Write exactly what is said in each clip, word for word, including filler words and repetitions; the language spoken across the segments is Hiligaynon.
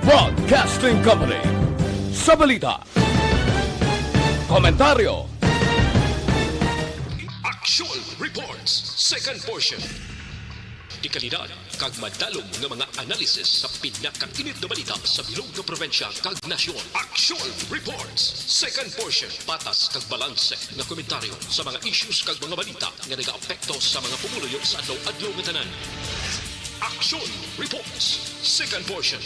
Broadcasting Company. Sa balita, komentaryo, Action Reports, second portion. Dekalidad kag madalom nga mga analysis sa pinakainit nga balita sa bilog nga probinsya kag nasyon. Action Reports, second portion. Patas kag balanse nga komentaryo sa mga issues kag mga balita nga nagaapekto sa mga pumuluyo sa adlaw-adlaw nga tanan. Action Reports, second portion.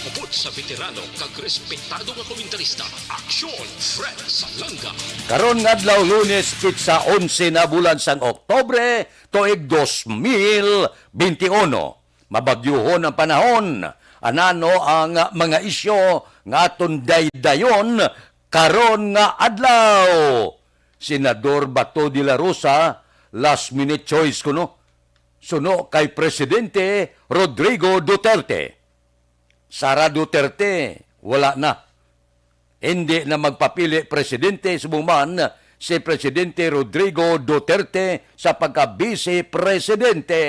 Upod sa veterano kag respetado nga komentarista, Action Fred Salanga. Karon nga adlaw, Lunes, petsa onse na bulan sang Oktubre, tuig dos mil benti uno. Mabagyohon ang panahon. Anano ang mga isyu nga aton daydayon karon nga adlaw? Senador Bato de la Rosa, last minute choice kuno. Suno kay Presidente Rodrigo Duterte. Sara Duterte, wala na. Hindi na magpapili presidente, subong man si Presidente Rodrigo Duterte sa pagka-vice presidente.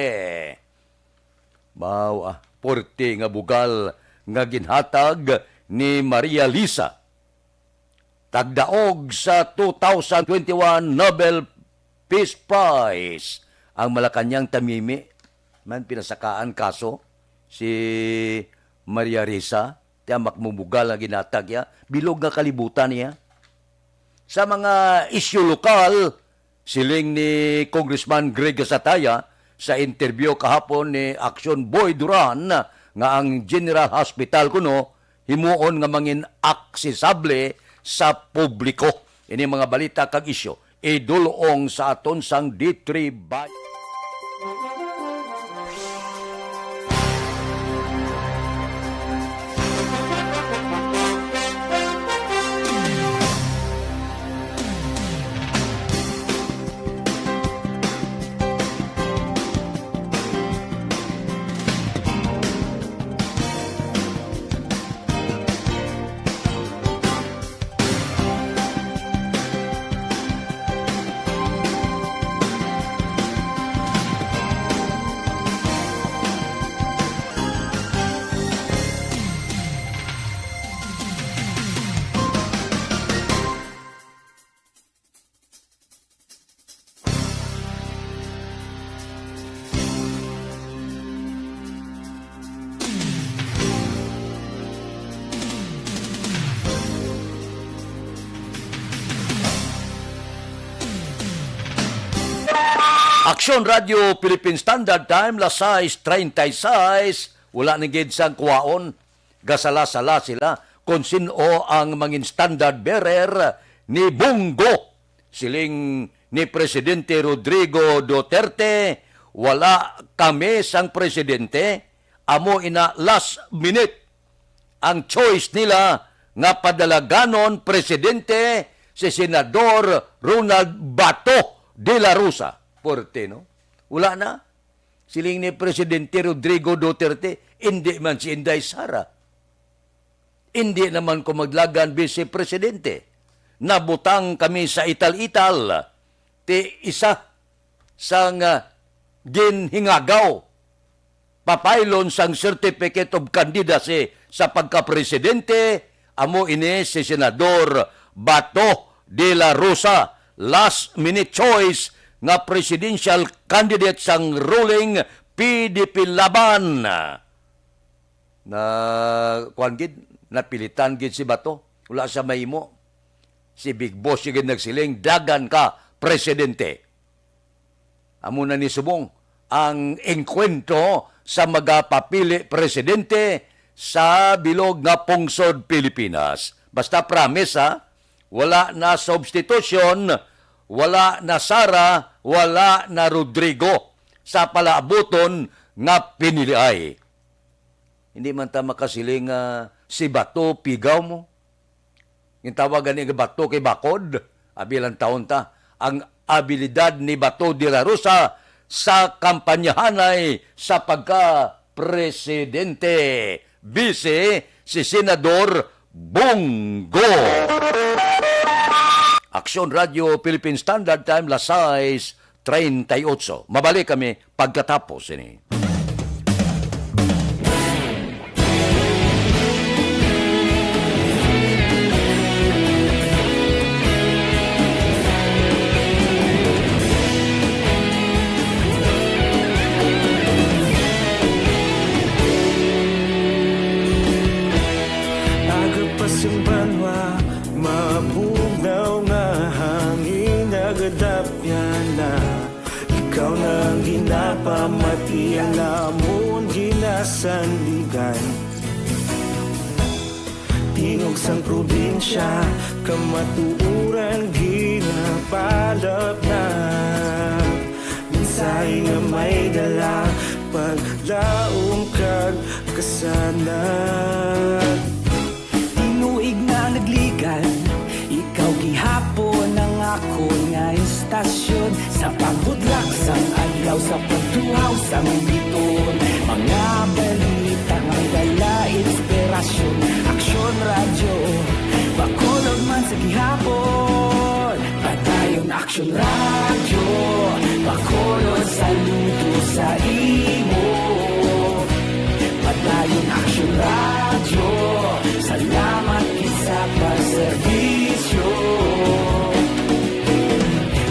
Mao, ah, porte nga bugal nga ginhatag ni Maria Lisa, tagdaog sa two thousand twenty-one Nobel Peace Prize. Ang Malacañang tamimi man, pinasakaan kaso si Maria Risa, ti amak mo bugal nga ginatag ya, bilog nga kalibutan niya. Sa mga isyu lokal, siling ni Congressman Greg Sataya sa interview kahapon ni Action Boy Duran nga ang General Hospital kuno himuon nga mangin aksesable sa publiko. Ini mga balita kag isyu idulong sa aton sang D three Bay. Aksyon Radio Philippine Standard Time, las sais treinta y seis, wala na gid sang kuwaon. Gasala-sala sila kon sin-o ang mangin standard bearer ni Bong Go. Siling ni Presidente Rodrigo Duterte, "Wala kami sang presidente, amo ina last minute ang choice nila nga padalaganon presidente si Senador Ronald Bato de la Rosa." Porte, no? Wala na. Siling ni Presidente Rodrigo Duterte, "Indi man si Inday Sara. Indi naman ko maglagan, Vice Presidente. Nabutang kami sa ital-ital." Ti isa sang, ah, ginhingagaw papaylon sang Certificate of Candidacy sa pagkapresidente, amo ini si Senador Bato de la Rosa, last minute choice nga presidential candidate sang ruling P D P Laban. Na, kuwan gid, napilitan gid si Bato. Wala siya mahimo. Si Big Boss gid nagsiling, "Dagan ka, presidente." Amo na ni subong ang engkwentro sa magapapili presidente sa bilog nga pungsod Pilipinas. Basta promise, ha? Wala na substitution, wala na Sara, wala na Rodrigo sa palaabuton nga piniliay. Hindi man ta makasiling nga si Bato pigaw mo. Gintawag gani nga Bato kay bakod. Abi lang taon ta. Ang abilidad ni Bato de la Rosa sa kampanyahanay sa pagka-presidente. Bisi si Senador Bong Go. Aksyon Radio Philippine Standard Time, las sais treinta y ocho. Mabalik kami pagkatapos ini. Iya namon ginasandigan. Tingog sang probinsya, kamatuoran ginapalapnag. Mensahe nga may dala, paglaom kag kasanag. Tinuig na nagligan, ikaw gihapon ang akon nga estasyon. Sa pagbudlak sang adlaw, sa pagtuhaw sang biton, mga balita nga may dala inspirasyon. Aksyon Radyo, Bacolod man sa gihapon. Padayon Aksyon Radyo, Bacolod, saludo sa imo. Padayon Aksyon Radyo, salamat gid sa pagserbisyo.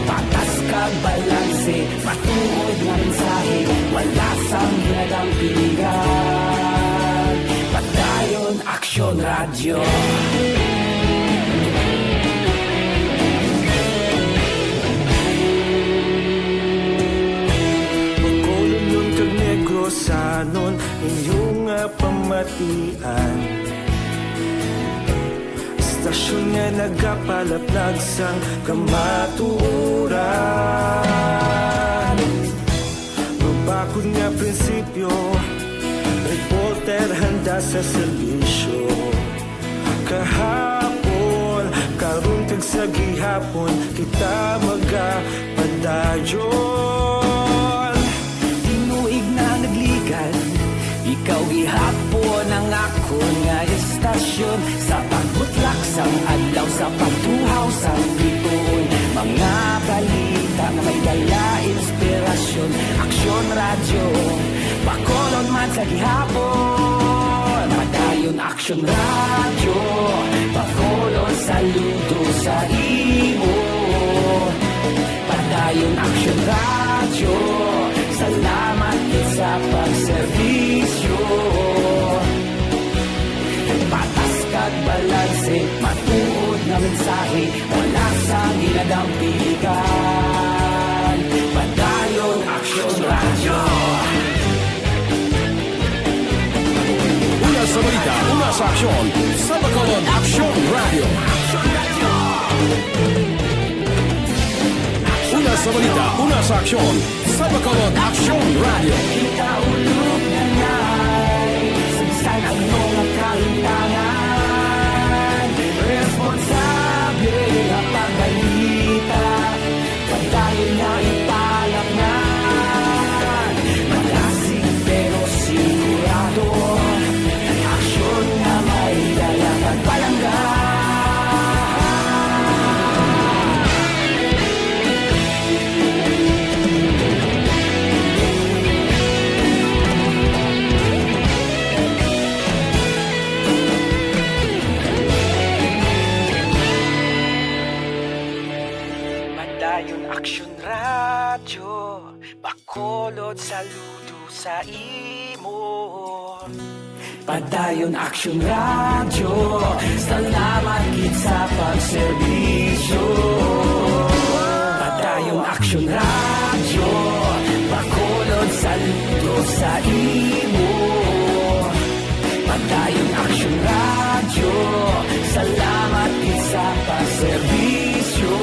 Patas kag balanse, matuod nga mensahe, wala sang ginadampigan. Padayon Aksyon Radyo. Bacolodnon kag Negrosanon, inyo nga pamatian. Estasyon nga nagapalaplag sang kamatuoran. Mabakod nga prinsipyo, reporter handa sa serbisyo. Kahapon, karon kag sa gihapon, kita magapadayon. Tinuig na nagligan, ikaw gihapon ang akon nga estasyon. Sa pagbutlak sang adlaw, sa pagtuhaw sang bituon, mga balita nga may dala inspirasyon. Aksyon Radyo, Bacolod man sa gihapon. Padayon Aksyon Radyo, Bacolod, saludo sa imo. Padayon Aksyon Radyo, salamat gid sa pagserbisyo. Patas kag balanse, matuod nga mensahe, wala sang ginadampigan. Padayon Aksyon Radyo. Una sa balita, una sa aksyon, sa Bacolod Aksyon Radyo. Una sa balita, una sa aksyon, sa Bacolod Aksyon Radyo. Kita ulog na nai, sagsag ang mga kalimtangan. Responsable nga pagbalita, padayon nga ipalapnan. Malasig pero sigurado, aksyon nga may dala kag palangga. Padayon Aksyon Radyo, Bacolod, saludo sa imo. Padayon Aksyon Radyo, salamat gid sa pagserbisyo. Padayon Aksyon Radyo, Bacolod, saludo sa imo. Padayon Aksyon Radyo, salamat gid sa pagserbisyo.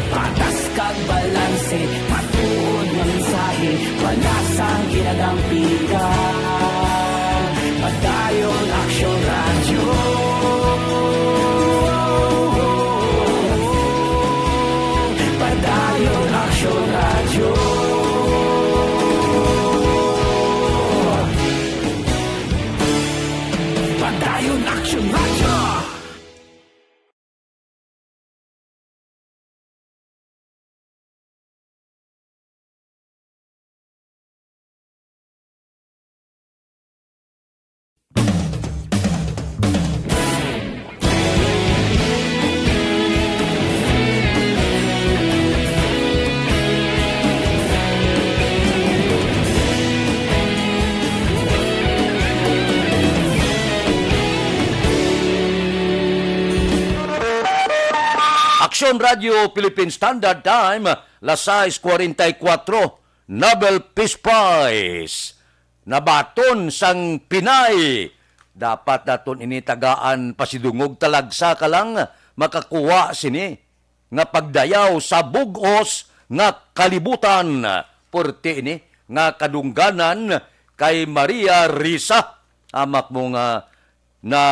Patas kag balanse, matuod nga mensahe, wala sang ginadampigan. Padayon Aksyon Radyo. Padayon Aksyon Radyo. Padayon Aksyon Radyo. Aksyon Radyo Philippine Standard Time, las sais cuarenta y cuatro. Nobel Peace Prize nabaton sang Pinay. Dapat naton ini tagaan pasidungog, talagsa ka lang makakuha sini nga pagdayaw sa bug-os nga kalibutan. Purti ini nga kadungganan kay Maria Risa. Amak mo nga na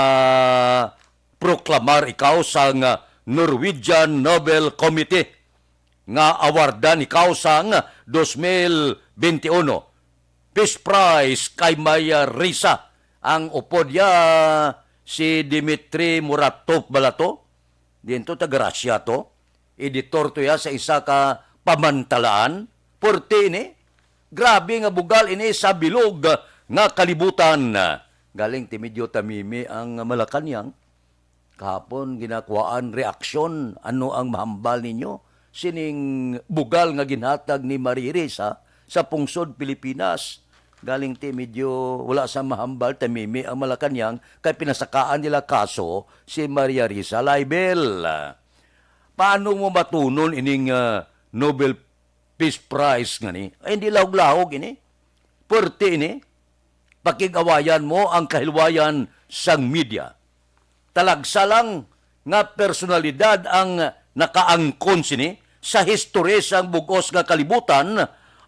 proklamar ikaw sang Norwegian Nobel Committee nga awardan ikaw sang dos mil benti uno. Peace Prize kay Maria Risa. Ang upod ya si Dimitri Muratov bala to? Dinto taga Russia to. Editor to ya sa isa ka pamantalaan. Purti ini. Grabe nga bugal ini sa bilog nga kalibutan. Galing ti medyo tamimi ang Malacañang. Kahapon, ginakuhaan reaksyon. Ano ang mahambal ninyo sining bugal nga ginhatag ni Maria Risa sa pungsod Pilipinas? Galing ti medyo wala sa mahambal, tamimi ang Malacañang kay pinasakaan nila kaso si Maria Risa libel. Paano mo matunon ining, ah, Nobel Peace Prize nga ni? Ay, hindi lahog-lahog ini. Pwerte ini. Pakig-awayan mo ang kahilwayan sang media. Talagsa lang nga personalidad ang nakaangkon sini sa history sang bug-os nga kalibutan.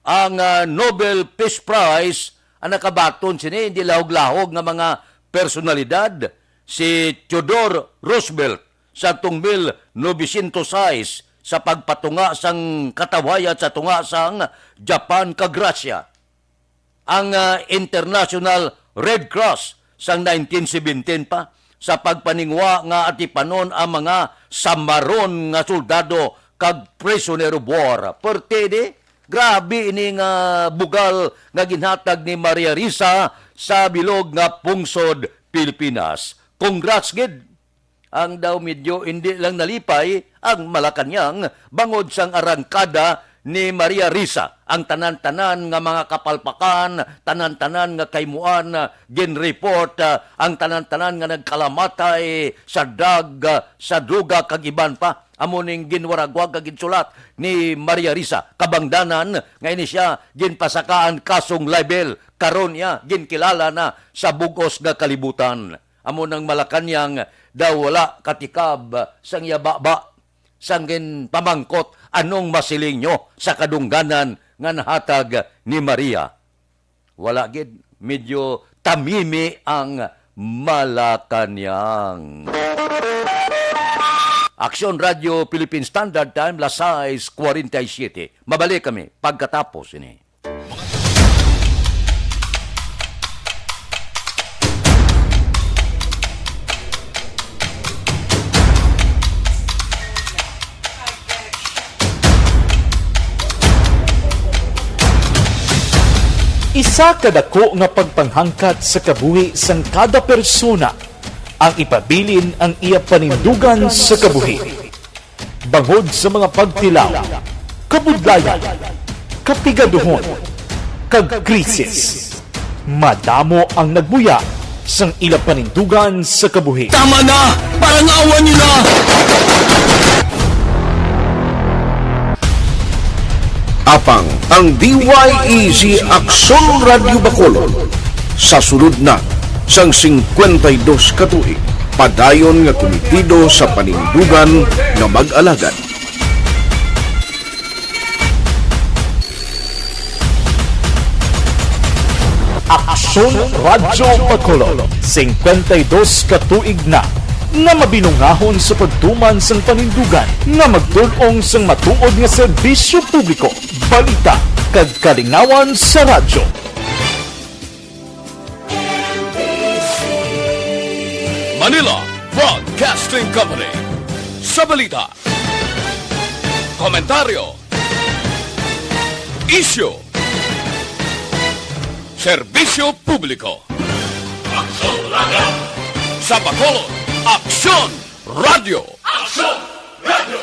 Ang, ah, Nobel Peace Prize ang nakabaton sini, hindi lahog-lahog nga mga personalidad, si Theodore Roosevelt sa atong mil novecientos sais sa pagpatunga sang katawhayan sa tunga sang Japan kag Russia. Ang, ah, International Red Cross sang nineteen seventeen pa sa pagpaningwa nga atipanon ang mga samaron nga soldado kag prisoner of war. Pwerte di, grabe ini nga bugal nga ginhatag ni Maria Risa sa bilog nga pungsod Pilipinas. Congrats gid. Ang daw medyo hindi lang nalipay ang Malacañang bangod sang arangkada ni Maria Risa. Ang tanan-tanan nga mga kapalpakan, tanan-tanan nga kaymuan, ah, ginreport, ah, ang tanan-tanan nga nagkalamatay sa dag-, ah, sa duga kag iban pa. Amo ning ginwaragwag kag ginsulat ni Maria Risa. Kabangdanan nga ini siya ginpasakaan kasong libel. Karon iya ginkilala na sa bug-os nga kalibutan. Amo nang Malacañang daw wala katikab sang iya baba sang ginpamangkot, "Anong masiling nyo sa kadungganan nga nahatag ni Maria?" Wala gid, medyo tamimi ang Malacañang. Aksyon Radio Philippine Standard Time, las sais cuarenta y siete. Mabalik kami pagkatapos ini. Isa ka dako nga pagpanghangkat sa kabuhi sang kada persona ang ipabilin ang iya panindugan sa kabuhi. Bangod sa mga pagtilaw, kabudlayan, kapigaduhon, kag krisis, madamo ang nagbuya sang ila panindugan sa kabuhi. Tama na! Parangawan niyo na! Apang ang D Y E Z Aksyon Radyo Bacolod sa sulod na sang singkwenta y dos ka tuig, padayon nga kumitido sa panindugan nga mag-alagad. Aksyon Radyo Bacolod, singkwenta y dos ka tuig na nga mabinungahon sa pagtuman sang panindugan nga magtul-ong sang matuod nga serbisyo publiko, balita, kag kalingawan sa radyo. Manila Broadcasting Company. Sa balita, komentaryo, isyu, serbisyo publiko. Aksyon Radyo. Sa Bacolod, Aksyon Radyo. Aksyon Radyo.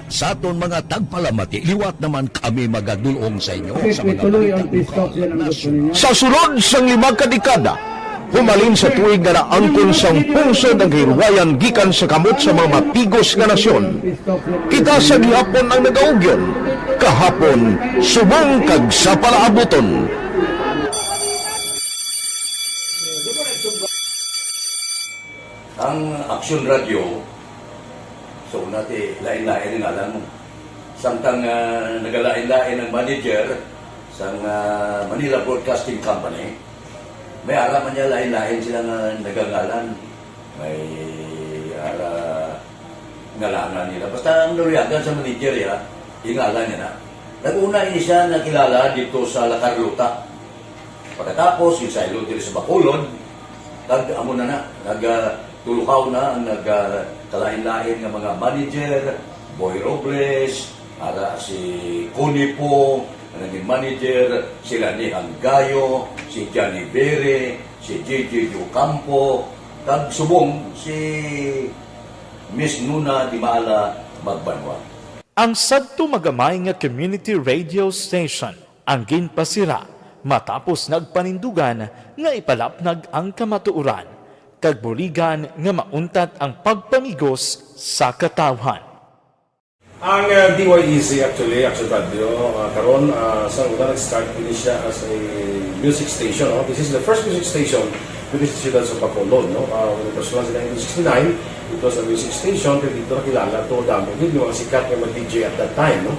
Sa aton mga tagpalamati, liwat naman kami magadul-ong sa inyo sa mga balita lokal, nasyonal. Sa sulod sang lima ka dekada, Humalin sa tuig nga naangkon sang pungsod ang kahilwayan gikan sa kamot sa mga mapigos nga nasyon. Kita sa gihapon ang nagaugyon, kahapon subong kag sa palaabuton. Ang Aksyon Radio, so, nati, lain-lain ang ngalan mo. Samtang, ah, nagalain-lain ang manager sang, ah, Manila Broadcasting Company, may ara man niya lain-lain sila nga nagangalan. May ara ngalanan nila. Basta ang naluyagan sa manager, ya, ingalan niya na. Nag-una ini siya nakilala dito sa La Carlota. Pagkatapos, ginsaylo diri sa Bacolod, kag amo na na, nag, ah, tuluhaw na ang nag, ah, kalain-lain nga mga manager, Boy Robles, ara si Connie Po, ang naging manager, si Lani Hanggayo, si Johnny Bere, si J J Ocampo, kag subong si Miss Nuna Dimala Magbanwa. Ang sadto magamay nga community radio station ang ginpasira matapos nagpanindugan nga ipalapnag ang kamatuoran kag buligan nga mauntat ang pagpamigos sa katawhan. Ang, uh, D Y E Z actually, Action Radio, uh, karon, uh, sa una nag-start ini siya as a music station, no? This is the first music station dito sa siyudad sa Bacolod, no? Uh, when it was launched in nineteen sixty-nine, it was a music station, pero dito nakilala to, damo gid yung mga sikat nga mga D J at that time, no?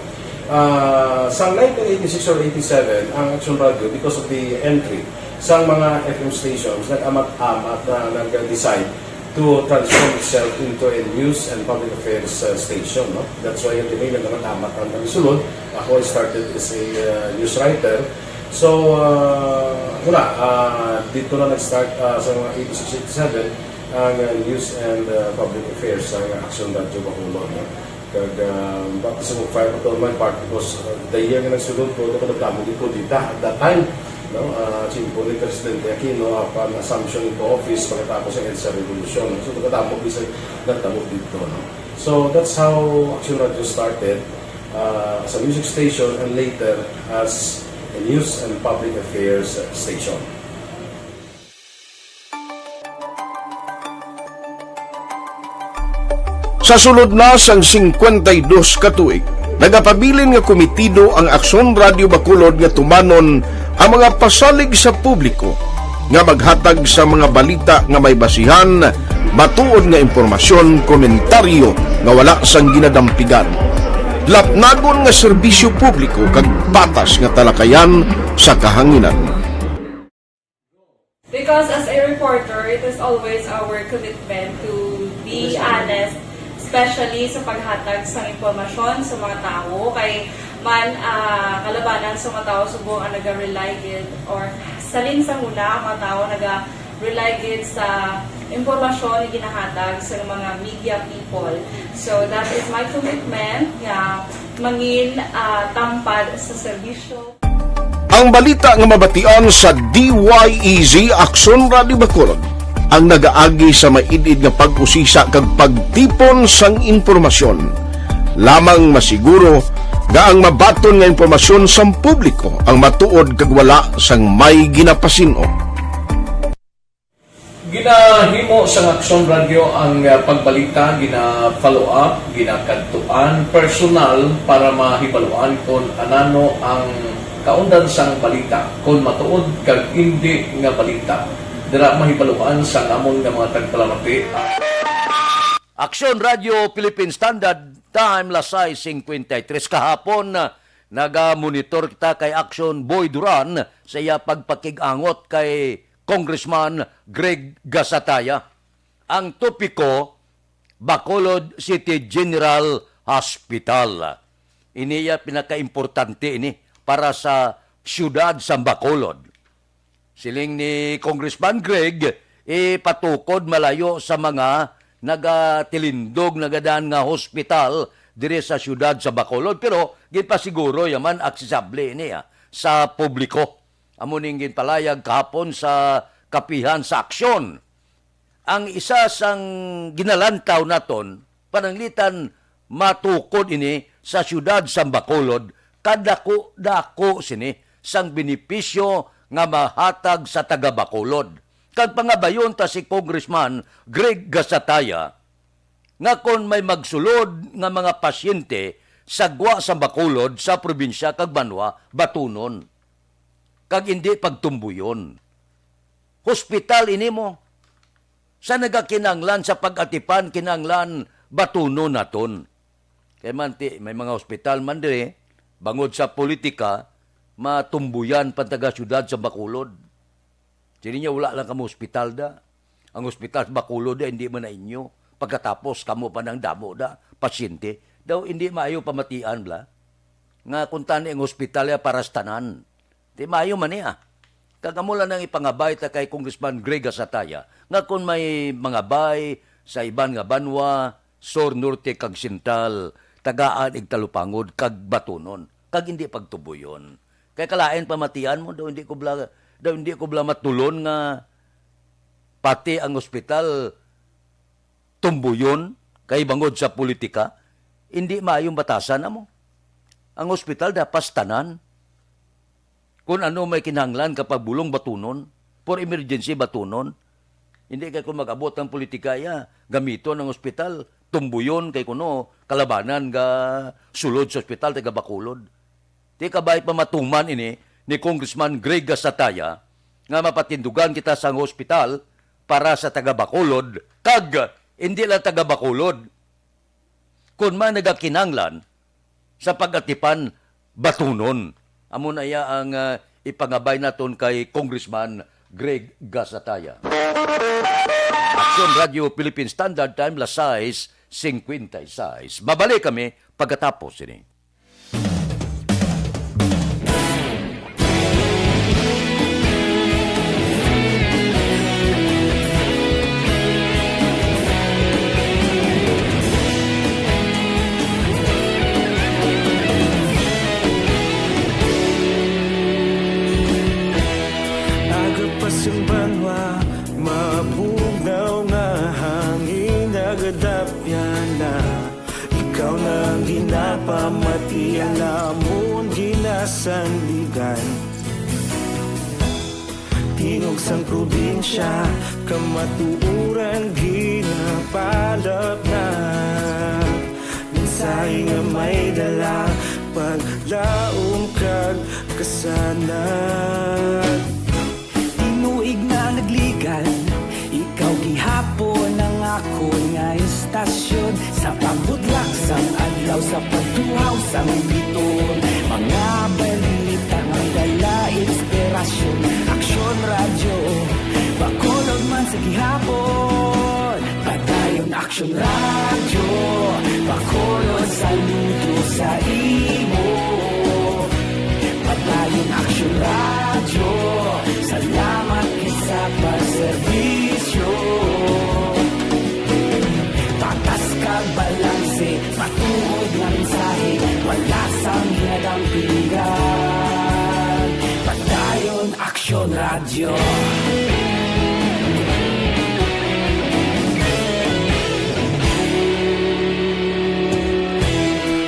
Ah, sa nineteen eighty-six or eighty-seven, ang Action Radio, because of the entry sa mga F M stations, nag-amat-amat na nag-decide to transform itself into a news and public affairs, uh, station, no? That's why yung tinay nag-amat-amat ang kami sulod. Ako, I started as a, uh, news writer. So, uh, wala, uh, dito na nag-start, uh, sa mga eighty-six, eighty-seven, ang, uh, news and, uh, public affairs sa Action Radio Bacolod, no? Kag, ah, baptism of fire pa to on my part because, ah, the year nga nagsulod ko, ako nagdamo gid ko dita at that time, no? Ah, simple ni Presidente Aquino, apan assumption into office pagkatapos ang EDSA Revolution. So, nagdamo gid sa nagdamo dito, no? So, that's how Action Radio started, ah, as a music station and later as a news and public affairs station. Sa sulod na sang singkwenta y dos ka tuig, nagapabilin nga komitido ang Aksyon Radio Bacolod nga tumanon ang mga pasalig sa publiko nga maghatag sa mga balita nga may basihan, matuod nga impormasyon, komentaryo nga wala sang ginadampigan, lapnagon nga serbisyo publiko kag patas nga talakayan sa kahanginan. Because as a reporter, it is always our commitment to be honest, especially sa paghatag sang impormasyon sa mga tawo. Kay man, ah, kalabanan sa mga tawo subong ang naga-rely gid, or salin sa huna ang mga tawo naga-rely gid sa impormasyon nga ginahatag sa mga media people. So that is my commitment nga mangin, ah, tampad sa serbisyo. Ang balita nga mabatian sa D Y E Z Aksyon Radio Bacolod ang nagaagi sa maid-id nga pag-usisa kag pagtipon sang impormasyon. Lamang masiguro nga ang mabaton nga impormasyon sang publiko ang matuod kag wala sang may ginapasin-o. Ginahimo sang Aksyon Radio ang, ah, pagbalita, gina-follow up, ginakadtuan personal para mahibaluan kon anano ang kaundan sang balita, kon matuod kag indi nga balita. Dira mahibaluan sang amon nga mga tagpalamati. Aksyon Radio Philippine Standard Time, las sais cincuenta y tres kahapon. Nagamonitor kita kay Aksyon Boy Duran sa iya pagpakig-angot kay Congressman Greg Gasataya. Ang topiko, Bacolod City General Hospital. Ini iya pinakaimportante ini para sa siyudad sa Bacolod. Siling ni Congressman Greg, ipatukod malayo sa mga nagatilindog, nagadaan nga hospital diri sa siyudad sa Bacolod, pero ginpasiguro yaman aksesable ini, ah, sa publiko. Amo ning ginpalayag kahapon sa kapihan sa Aksyon. Ang isa sang ginalantaw naton, pananglitan matukod ini sa siyudad sa Bacolod, kadako-dako sini sang benepisyo nga mahatag sa taga Bacolod. Kag pangabayon ta si Congressman Greg Gasataya nga kon may magsulod nga mga pasyente sa gwa sa Bacolod, sa probinsya kag banwa, batunon kag indi pagtumbuyon. Hospital ini mo. Sa nagakinahanglan sa pag-atipan, kinahanglan batunon naton. Kay man ti, may mga hospital man diri, bangod sa politika, matumbuyan pa taga-siyudad sa Bacolod. Sini niya, wala lang kamo hospital da. Ang hospital sa Bacolod da, hindi man na inyo. Pagkatapos, kamo pa nang damo da, pasyente. Daw, hindi maayo pamatian, bla. Nga kung tani ang hospital ya para sa tanan. Di maayo man niya. Kag amo lang ang ipangabay ta kay Congressman Greg Gasataya, nga kung may mangabay sa iban nga banwa, sur, norte, kag sentral, tagaan igtalupangod kag batunon, kag hindi pagtubuyon. Kay kalain pamatian mo, daw hindi ko bla, daw hindi ko bla matulon nga pati ang ospital tumbuyon kay bangod sa politika, hindi maayong batasan amo. Ang ospital dapat tanan. Kung ano may kinahanglan kapag bulong batunon, for emergency batunon. Hindi kay kung mag-abot ang politika, ya, gamiton ang ospital, tumbuyon kay kuno kalabanan ga sulod sa ospital taga Bacolod. Di kabay pa matuman ini ni Congressman Greg Gasataya nga mapatindugan kita sang hospital para sa taga Bacolod kag hindi lang taga Bacolod. Kun man nagakinanglan sa pag-atipan, batunon. Amo na iya ang, ah, ipangabay naton kay Congressman Greg Gasataya. Aksyon Radio Philippine Standard Time, las sais cincuenta y seis. Mabalik kami pagkatapos sini. Agapas ang banwa, mabugnaw nga hangin, nagadapya na. Ikaw na ang ginapamatian, amon ginasandigan. Tingog sang probinsya, kamatuoran ginapalapnag. Mensahe nga may dala, paglaom kag kasanag. Tinuig na nagligad, ikaw gihapon ang akon nga istasyon. Sa pagbutlak sang adlaw, sa pagtuhaw sang bituon, mga balita nga dala inspirasyon. Aksyon Radyo, Bacolod man sa gihapon. Padayon Aksyon Radyo, Bacolod, saludo sa imo. Padayon Aksyon Radyo, salamat gid sa pagserbisyo. Patas kag balanse, matuod nga mensahe, wala sang ginadampigan. Padayon Aksyon Radyo.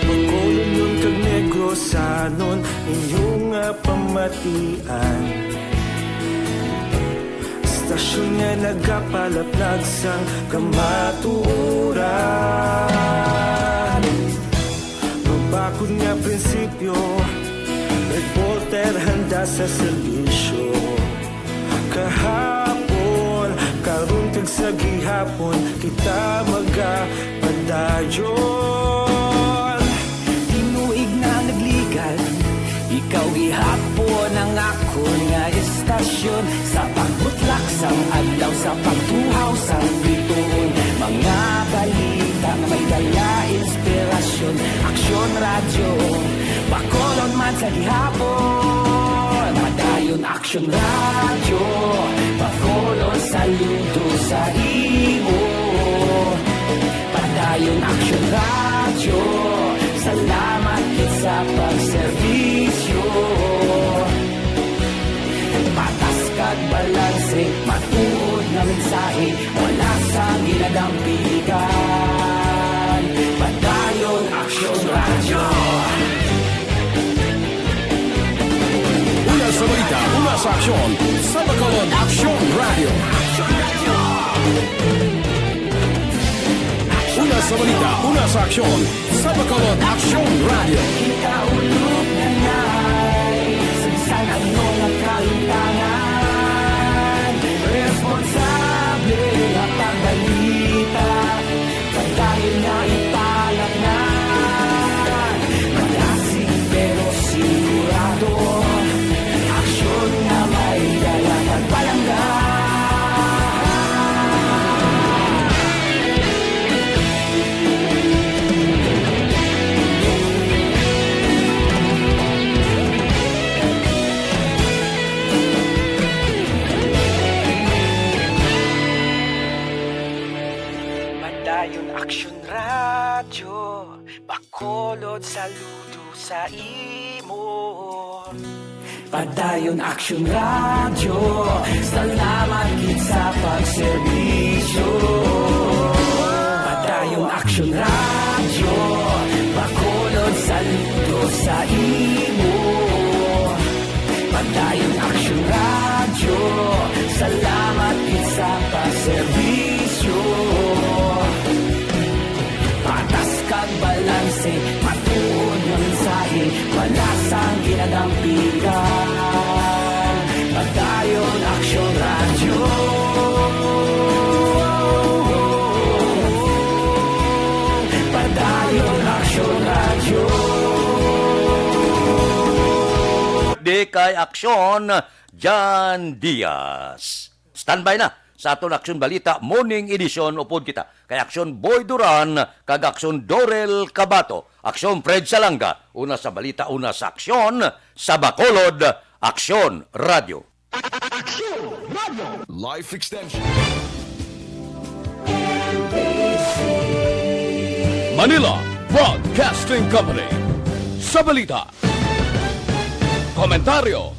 Bacolod kag Negros, sanon inyo nga pamatian. Istasyon nga nagapalaplag sang kamatuoran. Mabakod nga prinsipyo, reporter handa sa serbisyo. Kahapon, karon kag sa gihapon, kita magapadayon. Tinuig na nagligad, ikaw gihapon ang akon nga istasyon. Sa pagbutlak sang adlaw, sa pagtuhaw sang bituon, mga balita nga may dala inspirasyon. Aksyon Radyo, Bacolod man sa gihapon. Padayon Aksyon Radyo, Bacolod, saludo sa imo. Padayon Aksyon Radyo, salamat gid sa pagserbisyo. Patas kag balanse, matuod nga mensahe, wala sang ginadampigan. Padayon Aksyon Radyo. Una sa balita, una sa aksyon, sa Bacolod Aksyon Radyo. Balita, una sa aksyon, sa Bacolod Aksyon Radio. Kita ulog na nai, sa bisan ano nga kahimtangan, responsable nga pagbalita, padayon nga ipalatnan, malasig pero sigurado, aksyon nga may dala kag palangga. Padayon Aksyon Radyo, Bacolod, saludo sa imo. Padayon Aksyon Radyo, salamat gid sa pagserbisyo. Padayon Aksyon Radyo, Bacolod, saludo sa imo. Padayon Aksyon Radyo, salamat gid sa pagserbisyo. Patas kag balanse, matuod nga mensahe, malasang ginadampigan. Padayon Aksyon Radyo. Padayon Aksyon Radyo. Di kay Aksyon, Jan Diaz. Standby na sa aton Aksyon Balita Morning Edition. Upod kita kay Aksyon Boy Duran kag Aksyon Dorel Cabato. Aksyon Fred Salanga, una sa balita, una sa aksyon, sa Bacolod, Aksyon Radio. Aksyon Radio. Life Extension. Manila Broadcasting Company. Sa balita, komentaryo,